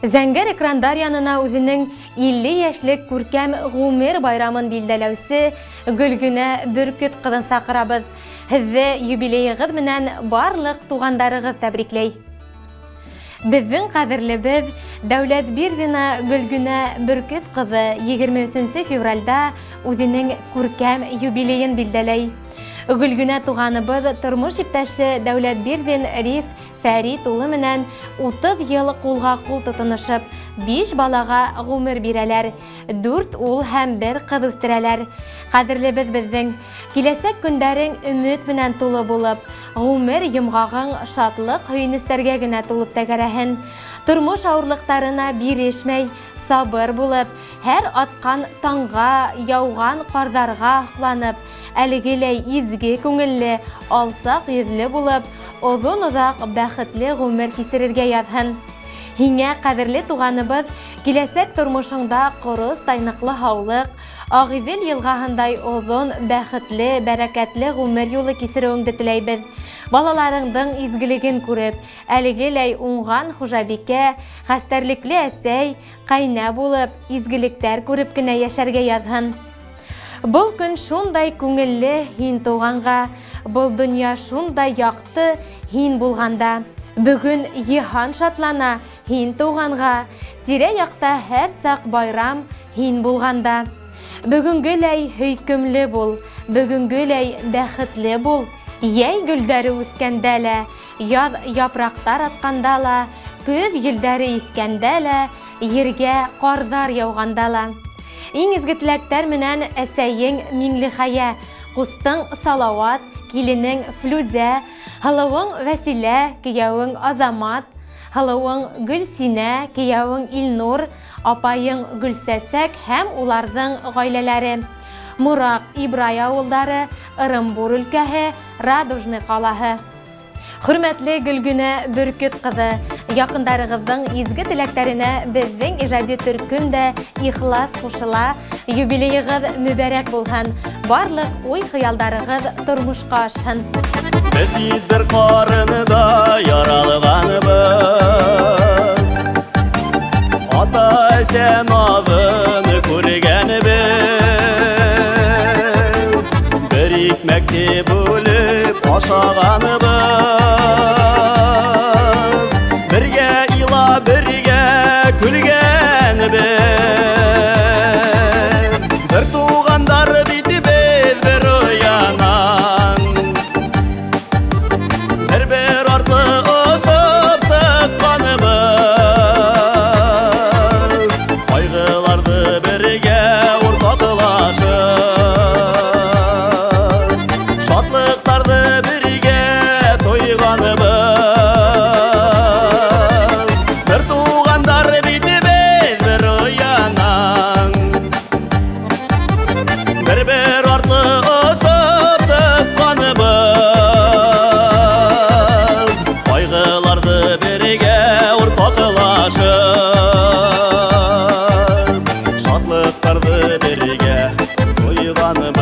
Зәңгәр экрандар янына үзенең 50 яшьлек күркәм гумер байрамын билдәләүсе Гөлгенә Бөркет кызын сакырабыз. Һеҙҙе юбилейығыҙ менән барлыҡ туғандарығыҙ тәбрикләй. Беҙҙең ҡәҙерлебеҙ Дәүләтбирҙина Гөлгенә Бөркет ҡыҙы 23 февральдә үҙенең күркәм юбилейын билдәләй. Гөлгенә туғаныбыҙ тормош иптәше Дәүләтбирҙин Риф Фәрит улы менән 30 йыл ҡулға ҡул тотоношоп, 5 балаға ғүмер бирәләр, 4 ул һәм 1 ҡыҙ үҫтерәләр. Ҡәҙерлебеҙ беҙҙең, киләсәк көндәрең өмөт менән тулы булып, ғүмер йомғағың шатлыҡ-һөйөнөстәргә генә тулып тәгәрәһен. Тормош ауырлыҡтарына бирешмәй, сабыр булып, һәр атҡан таңға, яуған ҡарҙарға һоҡланып, әлегеләй изге күңелле, алсаҡ йөҙлө булып, оҙон-оҙаҡ бәхетле ғүмер кисерергә яҙһын. Һиңә, ҡәҙерле туғаныбыҙ, киләсәк тормошоңда ҡорос тайныҡлы һаулыҡ, Ағиҙел йылғаһындай оҙон, бәхетле, бәрәкәтле ғүмер юлы кисереүеңде теләйбеҙ. Балаларыңдың изгелеген күреп, әлегеләй уңған хужабикә, хәстәрлекле әсәй, ҡәйнә булып, изгелектәр күреп кенә йәшәргә яҙһын. Был көн шундай күңелле һин тыуғанға, был донъя шундай яҡты һин булғанда. Бөгөн йыһан шатлана һин тыуғанға, тирә-яҡта һәр саҡ байрам һин булғанда. Бөгөнгөләй һөйкөмлө бул, бөгөнгөләй бәхетле бул. Йәй гөлдәре үҫкәндә лә, яҙ япраҡтар атҡанда ла, көҙ елдәре иҫкәндә лә, ергә ҡарҙар яуғанда ла. Иң изге теләктәр менән әсәйең Миңлехәйә, ҡустың Салауат, киленең Флүзә, һылыуың Вәсилә, кейәүең Азамат, һылыуың Гөлсинә, кейәүең Илнур, апайың Гөлсәсәк һәм уларҙың ғаиләләре. Мораҡ, Ибрай ауылдары, Ырымбур өлкәһе, Радужный ҡалаһы. Хөрмәтле Гөлгенә Бөркет ҡыҙы, яҡындарығыҙҙың изге теләктәренә беҙҙең ижади төркөм дә ихлас ҡушыла. Юбилейығыҙ мөбәрәк булһын, барлыҡ уй-хыялдарығыҙ тормошҡа ашһын. Беҙ бит бер ҡарында яралғанбыҙ, ата-әсә наҙын күргәнбеҙ, бер икмәкте бүлеп ашағанбыҙ, бергә илап, бергә көлгәнбеҙ. Бер туғандар бит беҙ бер оянан, бер-бер артлы осоп сыҡҡанбыҙ, ҡайғыларҙы бергә уртаҡлашып, шатлыҡтарҙы бергә тойғанбыҙ. Бер туғандар бит беҙ бер оянан, бер-бер артлы осоп сыҡҡанбыҙ, ҡайғыларҙы бергә уртаҡлашып, шатлыҡтарҙы бергә тойғанбыҙ.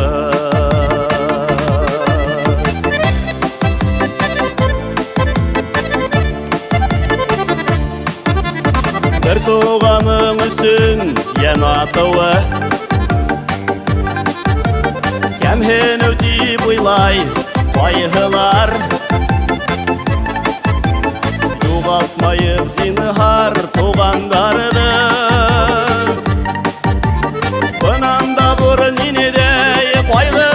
Бер туғаның өсөн йән атыуы кәмһенеү тип уйлай ҡайһылар. Юғалтмайыҡ зинһар туғандарҙы, бынан да ҙур ниндәй ҡайғы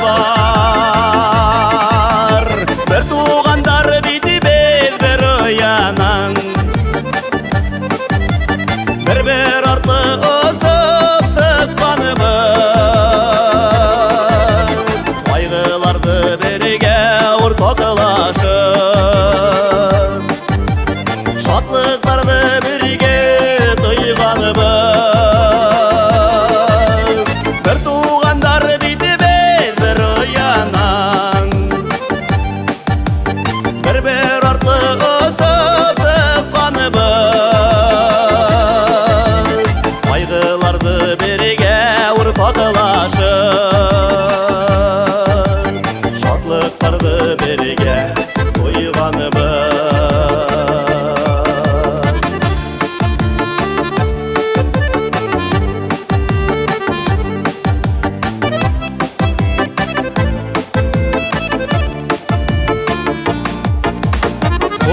бар. Бер туғандар бит беҙ бер оянан, бер-бер артлы осоп сыҡҡанбыҙ, ҡайғыларҙы бергә уртаҡлашып,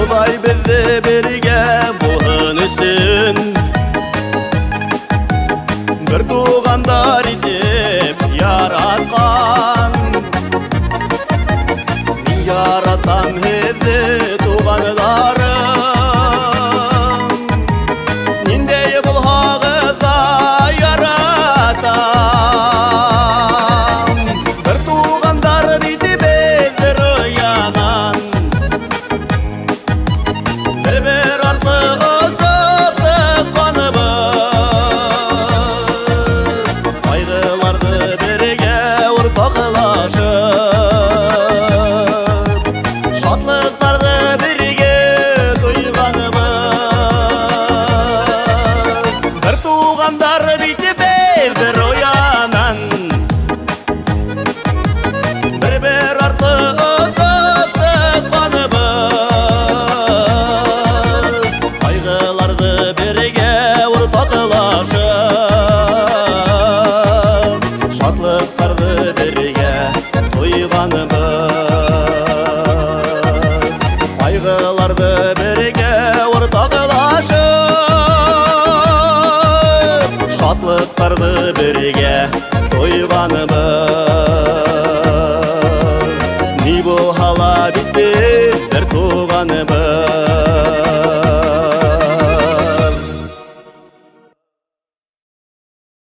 Хоҙай беҙҙе бергә булһын өсөн бер туғандар итеп яратҡан. Мин яратам һеҙҙе, туғандарым, ниндәй булһағыҙ ҙа яратам. Бер туғандар бит беҙ бер оянан, бер-бер артлы осоп сыҡҡанбыҙ. Ҡайғыларҙы бергә уртаҡлашып, шатлыҡтарҙы бергә тойғанбыҙ. Бер туғандар бит беҙ бер оянан, бер-бер артлы осоп сыҡҡанбыҙ. Ҡайғыларҙы бергә уртаҡлашып, шатлыҡтарҙы бергә тойғанбыҙ. Ҡайғыларҙы бергә уртаҡлашып, шатлыҡтарҙы бергә тойғанбыҙ. Ни булһа ла бит беҙ бер туғанбыҙ.